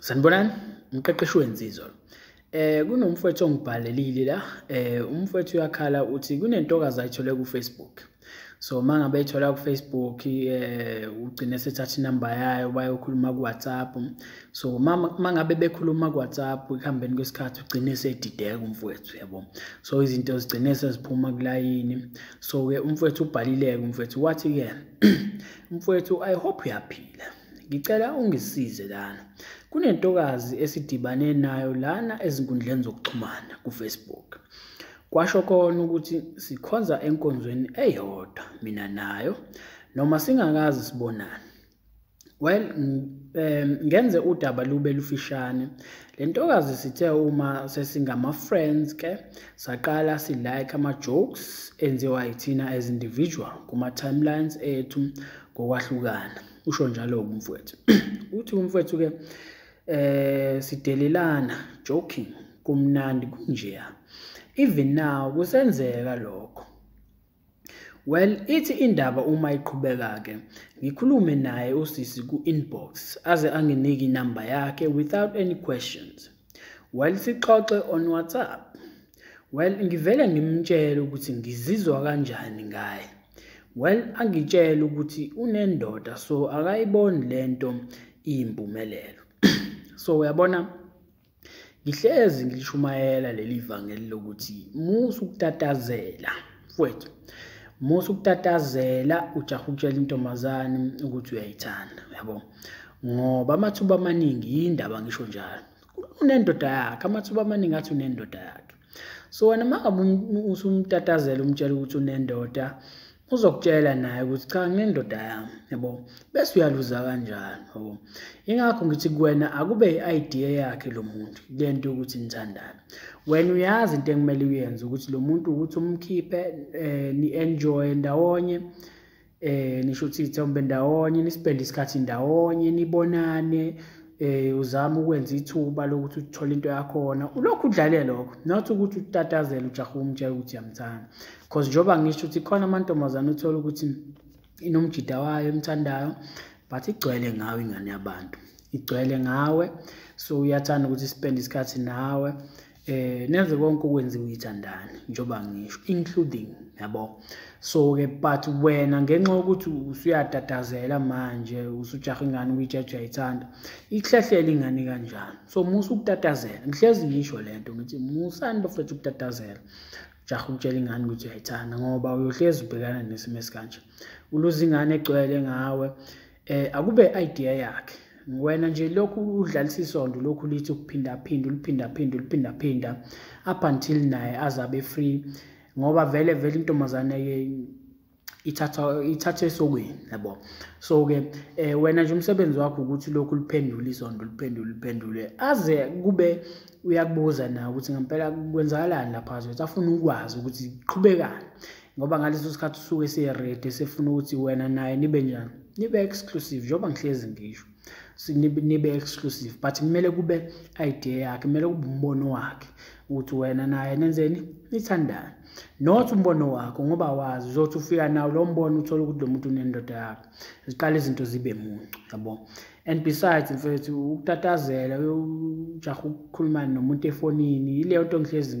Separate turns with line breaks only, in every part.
Sanibonani, umqeqeshi wensizwa lo. Kunomfowethu ongibhalelile la, umfowethu uyakhala uthi kunentokazi ayithole ku-Facebook. So uma ngabe eyithola ku-Facebook, ugcine esethatha inamba yayo bayokhuluma ku-WhatsApp. So uma ngabe bekhuluma ku-WhatsApp ekuhambeni kwesikhathi ugcine esedideka umfowethu, yabo. So izinto zigcine seziphuma kulayini. So-ke umfowethu ubhalile-ke umfowethu wathi-ke, mfowethu, I hope uyaphila. Ngicela ungisize lana. Kunentokazi esidibane nayo lana ezinkundleni zokuxhumana ku-Facebook. Kwasho khona ukuthi sikhonza enkonzweni eyodwa mina nayo noma singakaze sibonane. Well, ngenze udaba lube lufishane. Le ntokazi sithe uma sesingama-friends ke saqala si-like ama-jokes enziwa yithina as individual kuma-timelines ethu ngokwahlukana. Usho njalo-ke umfowethu. Uthi umfowethu-ke sidelelana, joking, kumnandi kunjeya. Even now kusenzeka lokho. Well, ithi indaba uma iqhubeka-ke ngikhulume naye usisi ku-inbox aze anginike inamba yakhe without any questions. Well, sixoxe on WhatsApp. Well, ngivele ngimtshele ukuthi ngizizwa kanjani ngaye. Well, angitshele ukuthi unendoda, so akayiboni lento iyimpumelelo. So uyabona, ngihlezi ngilishumayela leli vangeli lokuthi musa ukutatazela, mfowethu. Musa ukutatazela ujaha ukutshela intombazane ukuthi uyayithanda, yabo. Ngoba amathuba amaningi yindaba ngisho njalo. Unendoda yakhe, amathuba amaningi athi unendoda yakhe. So wena uma ngabe usumtatazela umtshela ukuthi unendoda, uzokutshela naye ukuthi cha, nginendoda yami, yabo. Bese uyaluza kanjalo, yabo. Ingakho ngithi kuwena akube i-idea yakhe lo muntu lento yokuthi nithandane. Wena uyazi into ekumele uyenze ukuthi lo muntu ukuthi umkhiphe, ni-enjoy ndawonye, nisho ukuthi iy'thombe ndawonye, nispende isikhathi ndawonye, nibonane, uzame ukwenza ithuba lokuthi uthole into yakhona. Ulokhu udlale lokho, not ukuthi utatazele ujahe umtshela ukuthi uyamthanda. Because njengoba ngisho ukuthi khona amantombazane uthola ukuthi inomjida wayo emthandayo, but igcwele ngawe ingane yabantu. Igcwele ngawe, so uyathanda ukuthi spend isikhathi nawe. Nenze konke okwenziwa uyithandane njengoba ngisho, including, yabo. So ke but wena ngenxa yokuthi usuyatatazela manje usujaha ingane ukuyitshela uyayithanda, ikuhlehlela ingane kanjani. So musa ukutatazela, ngihlezi ngisho lento ngithi musani bafethu ukutatazela, jaha ukutshela ingane ukuthi uyayithanda, ngoba uyohlezi ubhekana nesimo esikanje, uluza ingane egcwele ngawe. Akube idea yakhe wena nje lokhu udlalisa isondo, lokhu lithi ukuphindaphinda, uliphindaphinda, uliphindaphinda up until naye azabe free, ngoba vele vele intombazane ke ithatha esokweni, yabo. So ke wena nje umsebenzi wakho ukuthi lokhu uliphendule isondo, uliphendule, uliphendule aze kube uyakubuza nawe ukuthi ngempela kwenzakalani lapha, azothi afuna ukwazi ukuthi qhubekani, ngoba ngaleso sikhathi usuke ese-ready esefuna ukuthi wena naye nibe njani, nibe exclusive, njengoba ngihlezi ngisho nibe exclusive, but kumele kube idea yakhe, kumele kube umbono wakhe ukuthi wena naye nenzeni, nithandane, not umbono wakho, ngoba wazi uzothi ufika nawo lo mbono uthole ukuthi lo muntu unendoda yakhe, ziqala izinto zibe muncu, yabo. And besides mfethu, ukutatazela ujaha ukukhuluma nomuntu efonini, ileyo nto ngihlezi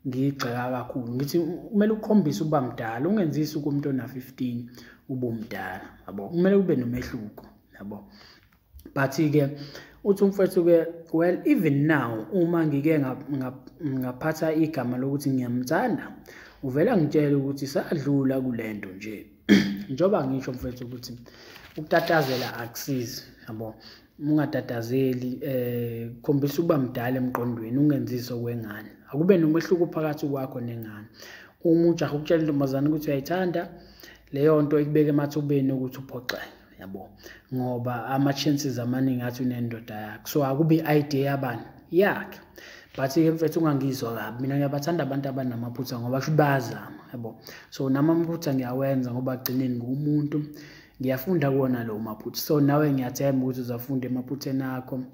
ngiyigxeka kakhulu. Ngithi kumele ukukhombise ukuba mdala, ungenzisi kumuntu ona-15 ube umdala, yabo. Kumele kube nomehluko, yabo. But-ke uthi umfowethu-ke, well, even now uma ngike ngaphatha igama lokuthi ngiyamthanda, uvela ngitshela ukuthi sadlula kulento nje. Njengoba ngisho mfowethu ukuthi ukutatazela akusizi, yabo. Ungatatazeli, khombisa ukuba mdala emqondweni, ungenzisi okwengane. Akube nomehluko phakathi kwakho nengane. Uma ujaha ukutshela intombazane ukuthi uyayithanda, leyo nto ikubeka emathubeni ukuthi uphoxeke, yabo, ngoba ama-chances amaningi athi unendoda yakhe. So akube i-idea yabani yakhe. But-ke mfethu ungangizwa kabi, mina ngiyabathanda abantu abanamaphutha ngoba kusho bayazama, yabo. So nami amaphutha ngiyawenza ngoba agcineni ngumuntu, ngiyafunda kuwona lawo maphutha. So nawe ngiyathemba ukuthi uzafunda emaphutheni akho,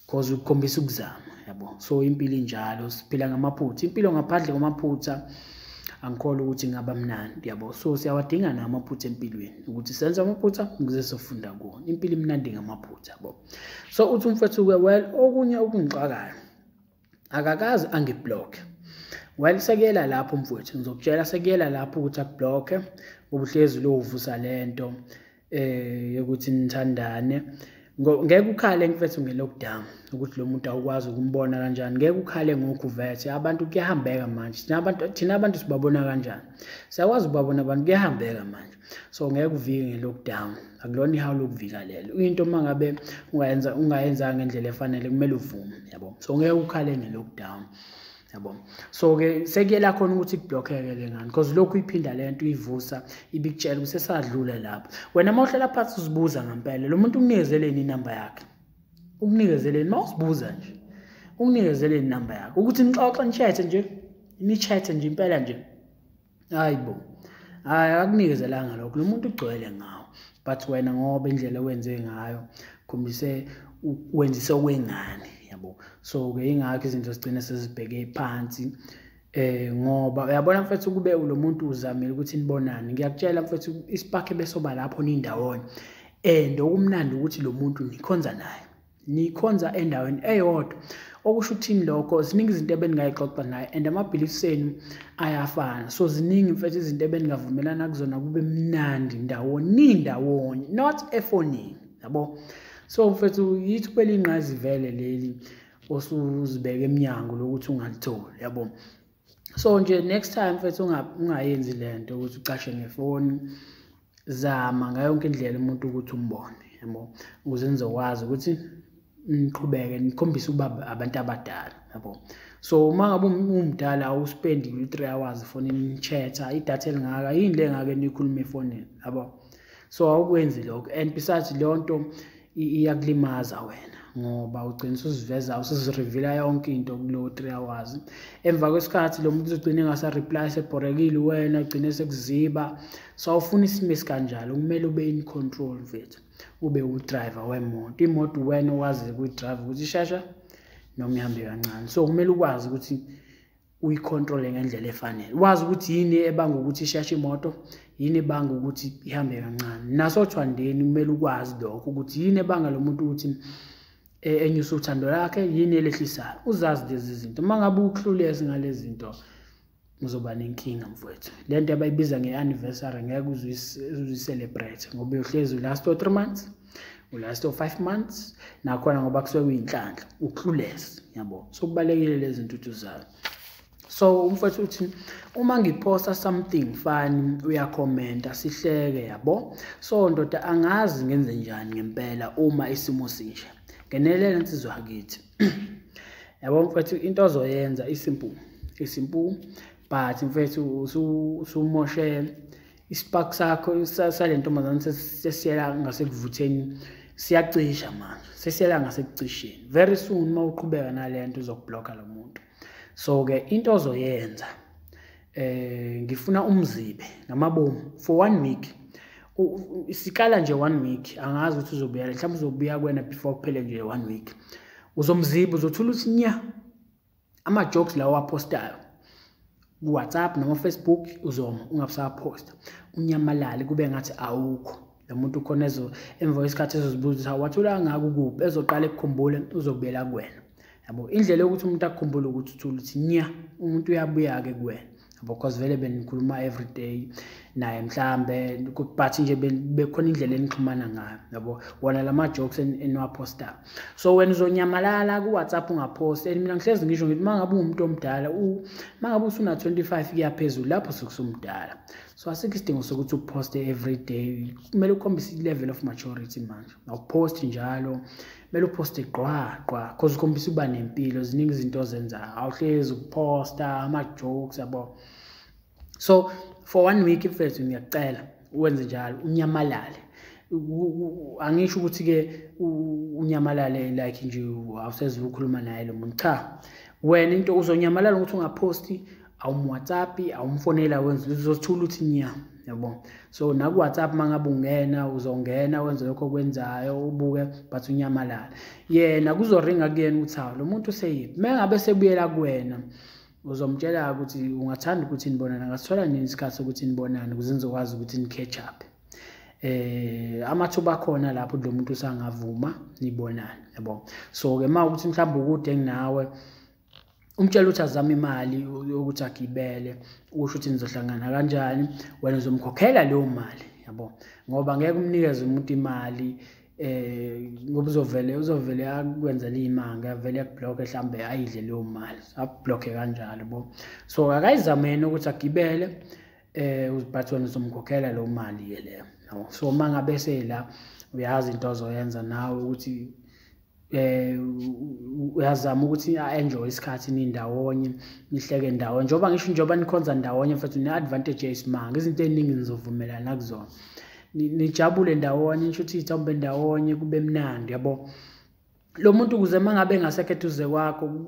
cause ukukhombisa ukuzama, yabo. So impilo injalo, siphila ngamaphutha. Impilo ngaphandle kwamaphutha Angikholwa ukuthi ingaba mnandi, yabo. So siyawadinga namaphutha empilweni, ukuthi senze amaphutha ukuze sofunda kuwona. Impilo imnandi ngamaphutha, yabo. So uthi umfethu-ke, well, okunye okungixakayo, akakaze angiblock. Well, sekuyela lapho mfowethu, ngizokutshela sekuyela lapho ukuthi akublock-e, ngoba uhlezi lo uvusa lento yokuthi nithandane. Ngeke ukhale mfethu nge-lockdown ukuthi lo muntu awukwazi ukumbona kanjani, ngeke ukhale ngokhuvethe. Abantu kuyahambeka manje, thina abantu sibabona kanjani, siyakwazi ukubabona abantu, kuyahambeka manje. So ngeke uvike nge-lockdown, akulona ihawu lokuvika lelo. Into uma ngabe ungayenzanga ngendlela efanele kumele uvume, yabo. So ngeke ukhale nge-lockdown, yabo. So ke sekuyela khona ukuthi kublockeke le ngane, because lokhu iphinda lento uyivusa ibikutshela ukuthi sesadlula lapho. Wena uma uhlala phansi uzibuza ngempela, lo muntu ukunikezeleni inamba yakhe, ukunikezeleni uma uzibuza nje, ukunikezeleni inamba yakhe ukuthi nixoxe nishethe nje, nichathe nje impela nje. Hayi bo, hayi, akakunikezelanga lokho, lo muntu ugcwele ngawo. But wena ngoba indlela owenze ngayo khombise wenzise okwengane, yabo. So ke ingakho izinto zigcine sezibheke phansi, ngoba uyabona mfethu, kube lo muntu uzamile ukuthi nibonane, ngiyakutshela mfethu, ispark besoba lapho nindawonye. And okumnandi ukuthi lo muntu nikhonza naye, nikhonza endaweni eyodwa. Okusho ukuthini lokho? Ziningi izinto ebengingayixoxa naye and ama-beliefs enu ayafana. So ziningi mfethu izinto ebeningavumelana kuzona, kube mnandi ndawonye, nindawonye, not efonini, yabo. So mfethu yithi kuphela ingqayizivele leli osuzibeka emnyango lokuthi ungalitholi, yabo. So nje next time mfethu ungayenzi lento ukuthi ucashe ngefoni. Zama ngayo yonke indlela umuntu ukuthi umbone, yabo, ukuze nizokwazi ukuthi niqhubeke nikhombise ukuba abantu abadala, yabo. So uma ngabe umdala awuspendi u-3 hours efonini nichatha, idatha elingaka yini le ngake nikhulume efonini, yabo. So awukwenzi lokho, and besides leyo nto iyakulimaza wena, ngoba ugcina usuziveza, usuzireveala yonke into kulowo 3 hours. Emva kwesikhathi lo muntu uzogcina engasa-reply, sebhorekile wena, ugcine sekuziba. So awufuni isimo esikanjalo, kumele ube in control mfethu, ube udriver wemoto. Imoto wena owaziyo ukuyidrayiva ukuthi ishesha noma ihambe kancane. So kumele ukwazi ukuthi uyicontrole ngendlela efanele, wazi ukuthi yini ebanga ukuthi isheshe imoto, yini ebanga ukuthi ihambe kancane. Nasothandweni kumele ukwazi lokho, ukuthi yini ebanga lo muntu ukuthi enyuse uthando lakhe, yini elehlisayo. Uzazi lezi zinto. Uma ngabe uhluleka ngalezi zinto, uzoba nenkinga mfowethu. Le nto abayibiza nge-anniversary ngeke uzuyi-celebrate, ngoba uyohlezi ulast o-3 months, ulast o-5 months, nakhona ngoba kusuke kuyinhlanhla uclueless, yabo. So kubalulekile lezi zinto ukuthi uzazi. So umfowethu uthi uma ngiphosta something funny uyakhomenta sihleke, yabo. So ndoda, angazi ngenze njani ngempela uma isimo sinje. Ngenelela insizwa yakithi. Yabo mfethu, into ozoyenza isimple, isimple, but mfethu usumoshe ispark sakho sale ntombazane, sesiyela ngasekuvutheni, siyacisha manje, sesiyela ngasekucisheni. Very soon uma uqhubeka nalento uzokubhlocka lo muntu. So ke into ozoyenza, ngifuna umzibe ngamabomu for 1 week. Isikala nje 1 week, angazi ukuthi uzobuya, mhlawumbe uzobuya kuwena before kuphele nje 1 week. Uzomziba, uzothula uthi nya ama jokes lawo apostayo ku WhatsApp noma Facebook, uzoma ungabusaposta, unyamalale kube ngathi awukho. Lo muntu khona ezo emva kwesikhathi ezozibuza ukuthi wathula kangaka ukuphi, ezoqala ekukhumbule, uzobuyela kuwena, yabo. Indlela yokuthi umuntu akukhumbule ukuthi uthule uthi nya, umuntu uyabuya-ke kuwena, yabo, because vele benikhuluma every day naye mhlambe, but nje bekhona indlela enixhumana ngayo, yabo, wona lama jokes eniwaphostayo. So wena uzonyamalala ku-WhatsApp ungaphosti. And mina ngihlezi ngisho ngithi uma ngabe uwumuntu omdala, uma ngabe usuna 25 kuya phezulu, lapho sekusumdala. So asikho isidingo sokuthi uphoste every day. Kumele ukhombise i-level of maturity manje, awuphosti njalo, kumele uphoste gqwa gqwa, cause ukhombisa ukuba nempilo. Ziningi izinto ozenzayo, awuhlezi ukuphosta ama-jokes, yabo. So for 1 week mfethu ngiyakucela uwenze njalo, unyamalale. Angisho ukuthi-ke unyamalale like nje awuseze ukukhuluma naye lo muntu, cha. Wena into uzonyamalala ukuthi ungaphosti, awum-WhatsApp, awumfonela, wenze uzozithula uthi nya, yabo. So naku-WhatsApp uma ngabe ungena, uzongena wenze lokho okwenzayo, ubuke, but unyamalale. Yena kuzoringa kuyena ukuthi hawu, lo muntu useyiphi. Uma ngabe sebuyela kuwena, Uzomtshela ukuthi ungathanda ukuthi nibonane, angasithola nini isikhathi sokuthi nibonane ukuze nizokwazi ukuthi ni-catch up. Amathuba akhona lapho lo muntu usangavuma nibonane, yabo. So ke uma ukuthi mhlawumbe ukude kunawe, umtshela ukuthi azame imali yokuthi agibele, usho ukuthi nizohlangana kanjani, wena uzomkhokhela leyo mali, yabo. Ngoba ngeke umnikeze umuntu imali ngoba uzovele akwenzele imanga, avele akubhlokhe, mhlambe ayidle leyo mali, akubhlokhe kanjalo, yabo. So akayizameni ukuthi agibele, but wena uzomkhokhela leyo mali ke leyo. So uma ngabe sela uyazi into ozoyenza nawe ukuthi uyazama ukuthi a-enjoy isikhathi nindawonye, nihleke ndawonye. Njengoba ngisho, njengoba nikhonza ndawonye mfethu, ne-advantage eyisimanga, izinto ey'ningi nizovumelana kuzona. Nijabule ndawonye, nisho ukuthi iy'thombe ndawonye, kube mnandi, yabo. Lo muntu ukuze uma ngabe engasekho eduze kwakho,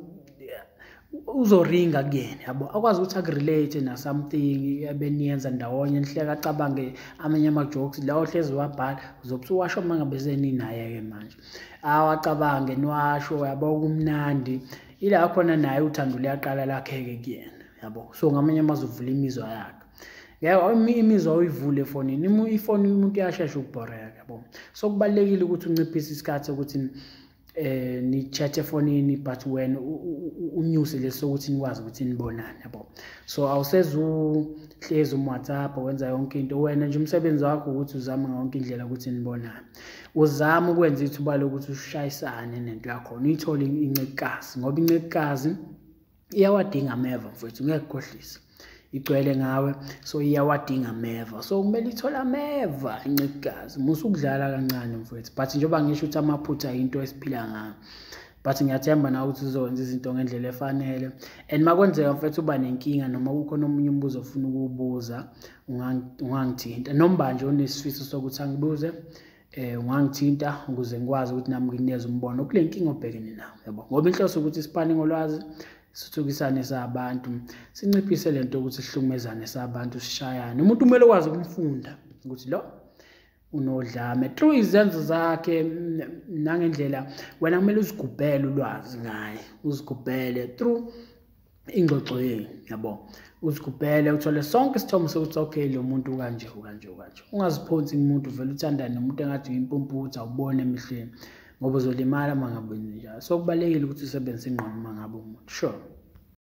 uzoringa kuyena, yabo. Akwazi ukuthi aku-relate na something ebeniyenza ndawonye, nihleke, acabange amanye ama-jokes lawo ohlezi wabhala, uzobe usuwasho uma ngabe seninaye-ke manje. Awacabange niwasho, yabo, kumnandi. Ila khona naye uthando luyaqala lakheke kuyena, yabo. So ngamanye amazwi uvula imizwa yakhe. Ngeke imizwa uyivule efonini, ifoni umuntu uyashesha ukubhoreka, yabo. So kubalulekile ukuthi unciphise isikhathi sokuthi ni-chat efonini, but wena unyuse lesi sokuthi nikwazi ukuthi nibonane, yabo. So awusezuhlezi um-WhatsApp wenza yonke into, wena nje umsebenzi wakho ukuthi uzame yonke indlela ukuthi nibonane, uzame ukwenza ithuba lokuthi ushayisane nento yakhona, uyithole incekukazi, ngoba incekukazi iyawadinga ameva mfowethu, ngeke kukhohlise, igcwele ngawe, so iyawadinga ameva. So kumele ithole ameva incekukazi, musa ukudlala kancane mfowethu. But njengoba ngisho ukuthi amaphutha into esiphila ngayo, but ngiyathemba nawe ukuthi uzokwenza izinto ngendlela efanele. And makwenzeka mfethu uba nenkinga noma kukhona omunye umbuzo ofuna ukuwubuza, ungangithinta, noma nje unesifiso sokuthi angibuze, ungangithinta ukuze ngikwazi ukuthi nami ngikunikeze umbono kule nkinga obhekene nayo, yabo. Ngoba inhloso ukuthi siphane ngolwazi, sithuthukisane sabantu, sinciphise lento ukuthi sihlukumezane sabantu, sishayane. Umuntu kumele ukwazi ukumfunda ukuthi lo unodlame through izenzo zakhe nangendlela. Wena kumele uzigubhele ulwazi ngaye, uzigubhele through ingxoxo yenu, yabo. Uzigubhele uthole sonke isithombe sokuthi okay, lo muntu kanje kanje kanje. Ungaziphonsi umuntu vele uthandane nomuntu engathi uyimpumputhe, awubone emehlweni, ngoba uzolimala uma ngabe njalo. So kubalulekile ukuthi usebenzise ingqondo uma ngabe umuntu. Sure.